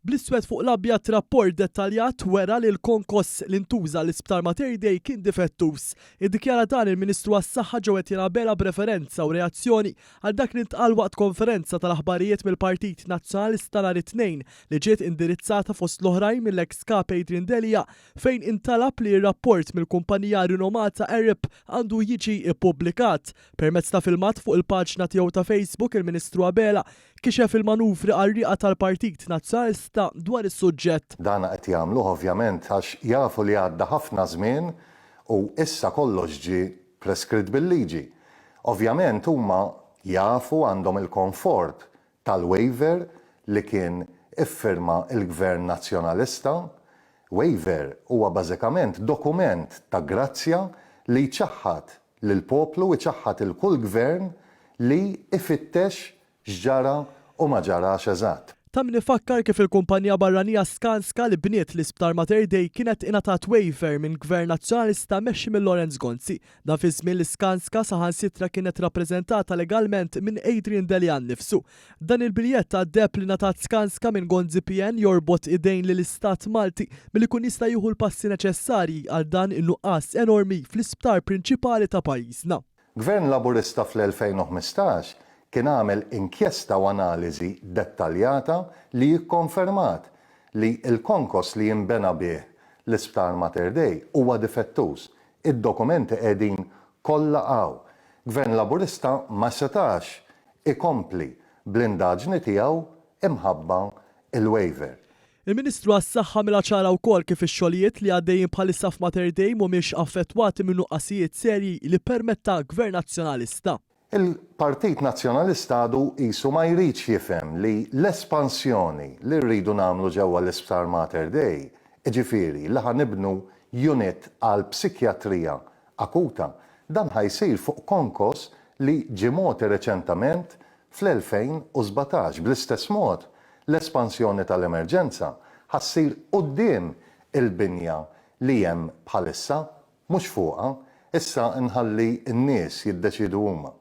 Bl-iswed fuq l-abjad rapport dettaljat wera li l-konkos li ntuża l-Isptar Mater Dei kien difettuż. Iddikjara dan il-Ministru għas-Saħħa Jo Etienne Abela b'referenza u reazzjoni għal dak li ntqal waqt konferenza tal-aħbarijiet mill-Partit Nazzjonalista nhar it-Tnejn li ġiet indirizzata fost l-oħrajn mill-eks Kap Adrian Delia fejn intalab li r-rapport mill-kumpanija rinomata Arup għandu jiġi ppubblikat. Permezz ta' filmat fuq il-paġna tiegħu ta' Facebook il-Ministru Abela Kixef il-manuvri qarrieqa tal-Partit Nazzjonalista dwar is-suġġett. Dan qed jagħmluh ovvjament għax jafu li għadda ħafna żmien u issa kollox ġie preskritt bil-liġi. Ovvjament huma jafu għandhom il-konfort tal-waiver li kien iffirma l-Gvern Nazzjonalista. Waiver huwa bażikament dokument ta' grazzja li jċaħħad lill-poplu, iċaħħad 'il kull gvern li ifittex x'ġara u ma ġarax eżatt. Ta' min ifakkar kif il-kumpanija barranija Skanska li bniet l-Isptar Mater Dei kienet ingħatat waiver minn Gvern Nazzjonalista mmexxi minn Lawrence Gonzi. Dan fi żmien li Skanska saħansitra kienet rappreżentata legalment minn Adrian Delia nnifsu. Dan il-biljett għad-deheb li ngħatat Skanska minn Gonzi PN jorbot idejn lill-Istat Malti milli jkun jista' jieħu l-passi neċessarji għal dan in-nuqqas enormi fl-isptar prinċipali ta' pajjiżna. Gvern Laburista fl-2015 kien għamel inkjesta u analiżi dettaljata li kkonfermat li l-konkos li jinbena bih l-Isptar Mater Dei huwa difettuż. Id-dokumenti qegħdin kollha hawn. Gvern Laburista ma setax ikompli bl-indaġni tiegħu imħabba l-waiver. Il-Ministru għas-Saħħa għamilha ċara wkoll kif ix-xogħlijiet li għaddejjin bħalissa f'Mater Dei mhumiex affettwati minn nuqqasijiet serji li ppermetta Gvern Nazzjonalista. Il-Partit Nazzjonalista għadu qisu ma jridx jifhem li l-espansjoni li rridu nagħmlu ġewwa l-Isptar Mater Dei, jiġifieri li ħa nibnu unit għall-psikjatrija akuta, dan ħa jsir fuq konkos li ġie mogħti reċentament fl-2017. Bl-istess mod, l-espansjoni tal-emerġenza ħa ssir quddiem il-binja li hemm bħalissa, mhux fuqha. Issa nħalli n-nies jiddeċiedu huma.